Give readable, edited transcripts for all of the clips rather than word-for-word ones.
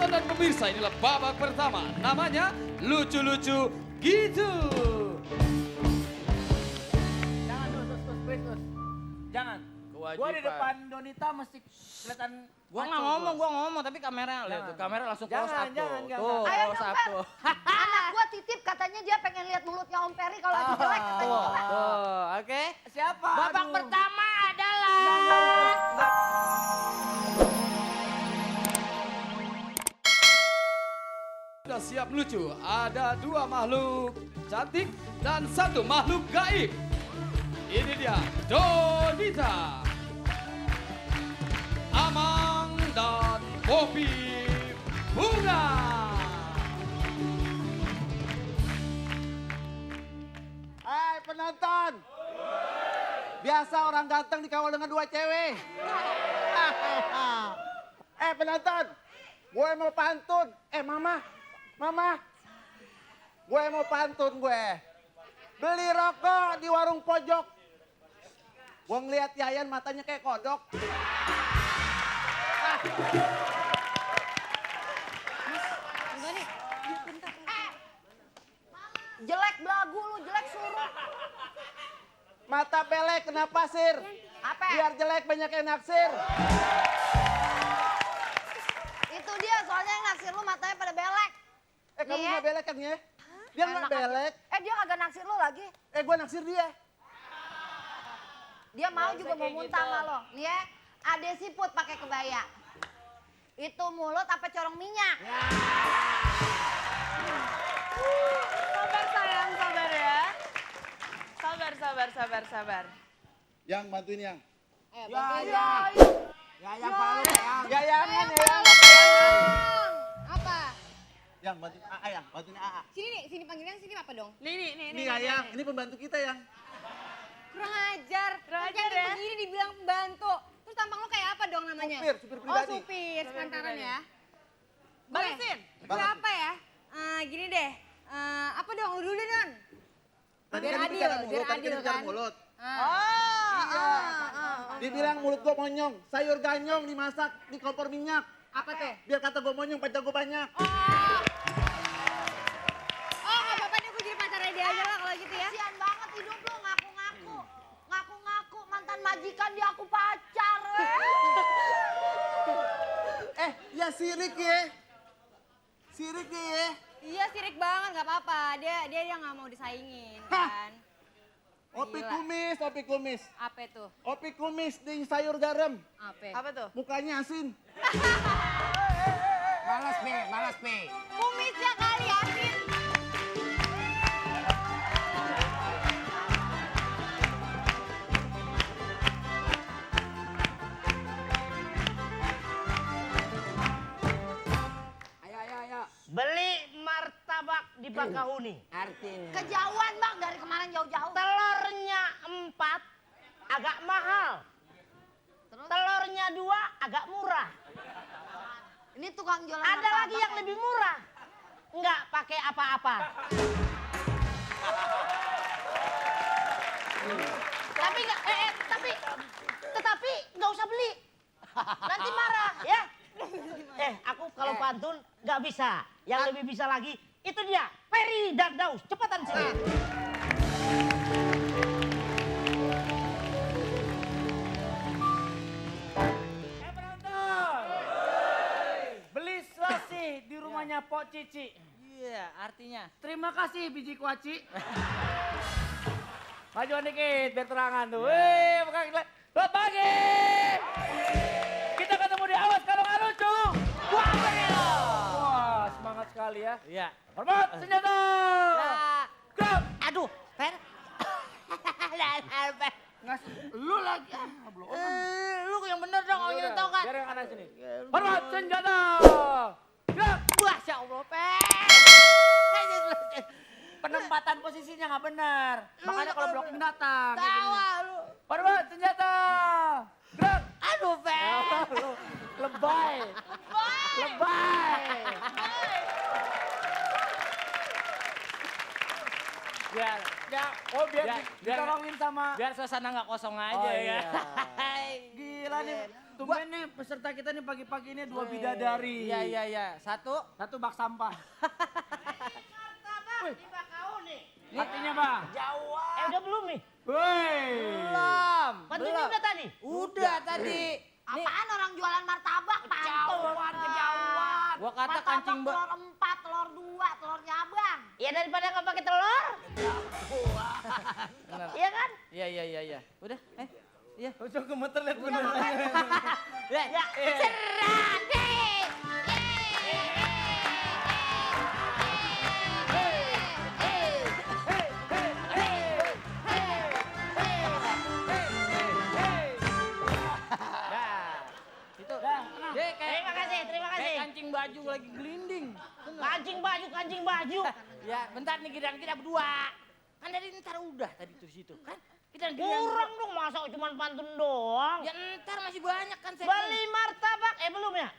penonton dan pemirsa, inilah babak pertama. Namanya lucu-lucu gitu. Jangan please. Jangan. Gua di depan Donita mesti kelihatan. Gua ngomong tapi kamera lihat tuh, kamera langsung close up tuh. Jangan. Tuh, Ayo close dong, up Fer. tuh. Anak gua titip katanya dia pengen lihat mulutnya Om Ferry kalau lagi jelek katanya. Coba. Tuh, oke. Siapa? Babak Aduh. pertama adalah Sudah siap lucu, ada 2 makhluk cantik dan 1 makhluk gaib. Ini dia Donita, Amang dan Poppy Bunga. Hai penonton. Biasa orang ganteng dikawal dengan 2 cewek. Penonton. Gue mau pantun. Mama. Gue mau pantun gue. Beli rokok di warung pojok. Gue ngeliat Yayan matanya kayak kodok. Jelek belagu lu, jelek suruh. Mata belek kena pasir. Apa? Biar jelek banyak yang naksir. Itu dia soalnya yang naksir lu matanya pada belek. Kamu Nih ya. gak belek kan ya? Dia gak Enak belek. aja. Dia kagak naksir lu lagi. Gue naksir dia. Dia mau Nggak juga usah mau kayak muntah gitu. sama lo. Nih ya, ade siput pakai kebaya. Itu mulut apa corong minyak? Sabar sayang, sabar ya. Sabar. Yang bantuin yang. Yang palu yang. Yayangan. Apa? Yang bantuin AA yang. Bantuin AA. Sini panggilnya sini apa dong? Ini Yayang, ini pembantu kita yang. Kurang ajar. Kurang Cantik ajar ya? begini dibilang pembantu. Terus tampang lo kayak apa dong namanya? Supir Oh pribadi. supir, sepantaran ya. Balesin. Gue apa ya? Gini deh. Apa dong? Lu dulu Don. Tadi Biar kan adil, bicara mulut, biar tadi adil kan bicara kan? mulut. Dibilang Dibilang mulut gua monyong, sayur ganyong dimasak di kompor minyak. apa tuh? Biar kata gua monyong, pacar gua banyak. Oh gak apa-apa deh gue jadi pacarnya dia aja lah kalau gitu ya. Kasian banget hidup lu ngaku-ngaku. Ngaku-ngaku mantan majikan dia aku pacar. Ya sirik ya. Sirik ya. Iya sirik banget gak apa-apa. Dia gak mau disaingin kan. Opi Gila. kumis. Apa itu? Opi kumis di sayur garam. Apa? Apa tuh? Mukanya asin. Malas, Pe. Kumisnya kali asin. Ayo. beli martabak di Bakahuni. Artinya. Kejauhan bang dari kemarin jauh-jauh. Telurnya 4 agak mahal. Telurnya 2 agak murah. Ini tukang jualan Ada martabak lagi yang ya. lebih murah. Nggak pakai apa-apa. Tetapi nggak usah beli. Nanti marah ya. Aku kalau pantun nggak bisa. Yang lebih bisa lagi itu dia Ferry Dardaus. Cepetan sini. Penonton. Beli selasi di rumahnya Pok Cici. Iya, artinya. Terima kasih biji kuaci. Majuan dikit biar terangan tuh. Wih, bukan selamat pagi. Kita ketemu di Awas Kalau Nggak Lucu. Wah, semangat sekali ya. Iya. Hormat senjata. Gerak. Aduh, Fer. Lu lagi. Belum. Lu yang bener dong, Ya yang udah, tahu kan. Biar yang kanan sini. Hormat senjata. Gerak. Masya Allah, Fer. Penempatan posisinya nggak benar. Makanya kalau blocking datang. kayak gini. Tawa lu. Hormat senjata. Gerak. Aduh, Fer. Lu lebay. Lebay. biar ditolongin sama biar suasana nggak kosong aja ya. Gila nih, tumben nih peserta kita nih pagi-pagi ini 2 bidadari. Iya. Satu bak sampah. Tiba kau nih. Artinya Bang? Udah belum nih? Woi. Belum. Bantunya udah tadi? Udah tadi. Apaan orang jualan martabak pantun? Kejauhan. Gua kata Martabak kancing telur 4, telur 2, telurnya abang. Ya daripada nggak pakai telur. Iya kan? Iya. Udah, iya. Cocok gemeter lihat bener. Ya. Cerah deh. Terima kasih. Kayak kancing baju lagi gelinding. Kancing baju. Ya, bentar nih giliran kita berdua. Kan dari ntar udah tadi tuh situ, kan? Kita Kurang dong, masa cuma pantun doang. Ya ntar masih banyak kan saya. Beli martabak, belum ya?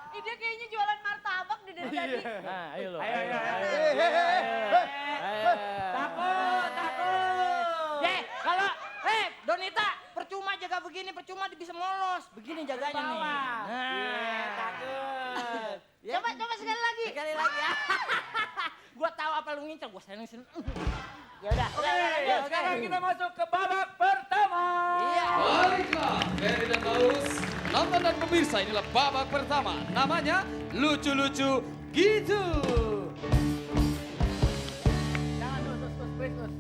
Dia kayaknya jualan martabak di dari tadi. Nah, ayo lo. Ayo. Takut. Kalau Donita percuma jaga begini, percuma bisa molos. Begini jaganya nih. Nah, takut. Coba sekali lagi. Sekali lagi ya. Gua tahu apa lu ngincer, gua seneng. Ya udah. Sekarang kita masuk ke babak pertama. Iya. Baiklah, Ferry dan Paus, penonton dan pemirsa, inilah babak pertama. Namanya lucu-lucu gitu. Jangan terus.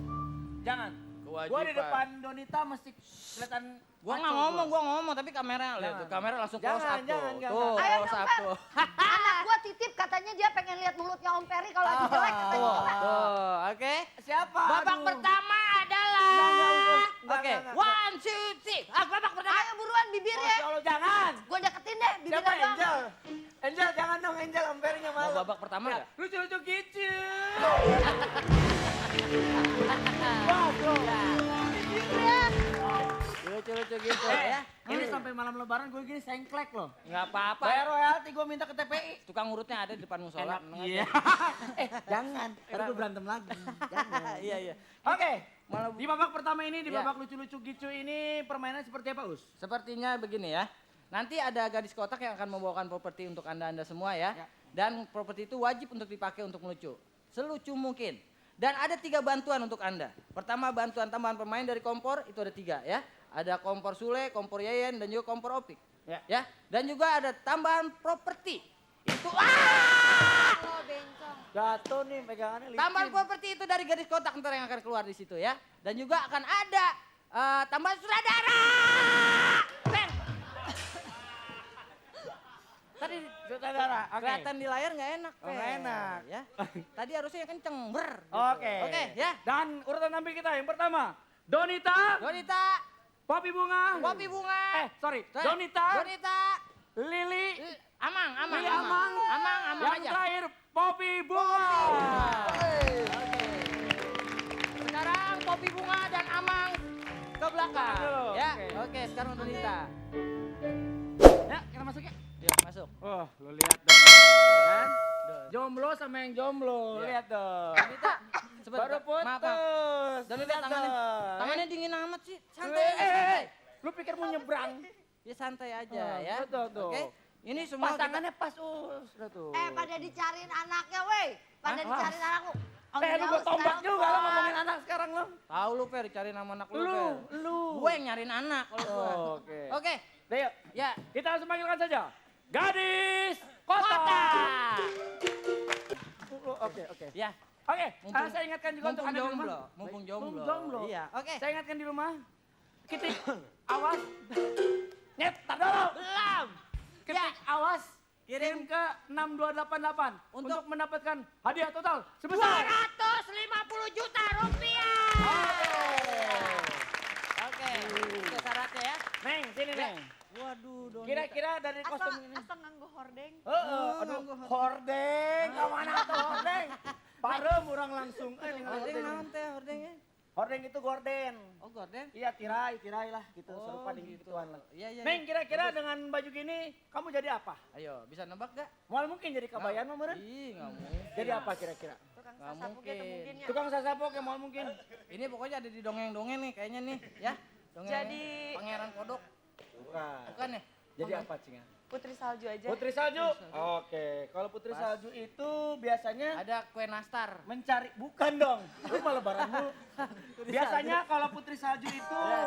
Jangan. Gua di depan Donita mesti kelihatan. Gua ngomong, tapi kamera lihat tuh, kamera langsung close up tuh. Tuh, Ayo close dong, up Fer. tuh. Anak gua titip katanya dia pengen lihat mulutnya Om Ferry kalau lagi jelek katanya. Coba. Tuh, oke. Siapa? Babak pertama adalah. Oke, 1, 2, 3. Babak pertama. Ayo buruan bibirnya. Kalau jangan. Gua deketin deh bibirnya Siapa doang. Angel? Angel jangan dong Angel, Om Ferry-nya Mau malu. babak pertama enggak? Lucu-lucu gitu. Lucu-lucu gitu ya. Ini sampai malam lebaran gue gini sengklek loh. Enggak apa-apa. Bayar royalti gue minta ke TPI. Tukang urutnya ada di depan musola. tenang Iya. aja. Jangan. Ntar gue berantem lagi. Jangan. Iya. Oke. Malah Di babak pertama ini, di Iya. babak lucu-lucu gitu ini permainan seperti apa, Us? Sepertinya begini ya. Nanti ada gadis kotak yang akan membawakan properti untuk Anda semua ya. Dan properti itu wajib untuk dipakai untuk melucu. Selucu mungkin. Dan ada 3 bantuan untuk Anda. Pertama, bantuan tambahan pemain dari kompor, itu ada 3 ya. Ada kompor Sule, kompor Yeyen, dan juga kompor Opik. Ya. Dan juga ada tambahan properti. Itu Oh, bencong. Jatuh nih pegangannya licin. tambahan properti itu dari gadis kotak ntar yang akan keluar di situ ya. Dan juga akan ada tambahan sutradara. Bang. Tadi Sutradara, oke. kelihatan di layar nggak enak. Oh, nggak enak. Ya. Tadi harusnya kenceng ber. Oke. Oke ya. Dan urutan tampil kita yang pertama, Donita, Donita, Poppy Bunga. Poppy Bunga. Donita, Lili, Lili, Amang Lili Amang. Yang aja. terakhir, Poppy Bunga. Oke. Sekarang Poppy Bunga dan Amang ke belakang. Dulu, Ya. oke. Oke, sekarang Donita. Ya, kita masuk ya. Yuk, masuk. Oh, lo lihat dong. Kan? Jomblo sama yang jomblo, Iya. lihat dong. Donita, sebentar. Baru putus. Maaf. Donita Lihat tangannya dong. dingin amat sih. Santai Eh, aja, eh, santai. lu pikir mau nyebrang? Ya santai aja Oh, ya. betul, tuh. Oke. Ini semua kita- Pasangannya pas udah tuh. Pada dicariin anaknya, weh. Pada Hah? dicariin anakku. Om lu Daus gue tombak sekarang juga lo keluar. ngomongin anak sekarang lo. Tahu lu Fer, cari nama anak lu, Lu, Fer. lu. Gue yang nyariin anak kalau gua. Oh, oke. Oke. Udah yuk, Ya. kita langsung panggilkan saja. Gadis Kota. Kota. Oke. Ya. Oke, Mumpung- saya ingatkan juga untuk mumpung Anda di jomblo, rumah. mumpung jomblo. Jomblo. Iya, oke. Saya ingatkan di rumah. Ketik awas. Nyet, tar dulu. Belum. Ketik awas. Kirim Kirim ke 6288 Untuk- untuk mendapatkan hadiah total sebesar 250 juta rupiah. Oke. Itu syaratnya ya. Neng, sini Neng. Waduh, Donita. Kira-kira dari kostum ini. Asal nganggo hordeng. Aduh, hordeng. Kemana tuh hordeng? Parem orang langsung. Hordeng Hordeng. naon teh hordengnya? Hordeng itu gorden. Oh, gorden. Iya, tirai lah gitu. Oh, Serupa dengan gitu. gituan lah. Iya. Neng, kira-kira dengan baju gini kamu jadi apa? Ayo, bisa nebak gak? Mal mungkin jadi kabayan mah meureun? Ih, nggak mungkin. Jadi apa kira-kira? Tukang Nggak sasapu gitu mungkin. mungkin ya. Tukang sasapo kayak mau mungkin. Ini pokoknya ada di dongeng-dongeng nih kayaknya nih, ya. Dongeng Jadi- Pangeran Kodok, Bukan. bukan ya? Jadi apa Cinga? Putri salju aja. Putri salju. Oke, kalau putri Pas. salju itu biasanya Ada kue nastar. mencari bukan dong. Lu malah barang mulu. Biasanya kalau putri salju itu Ya.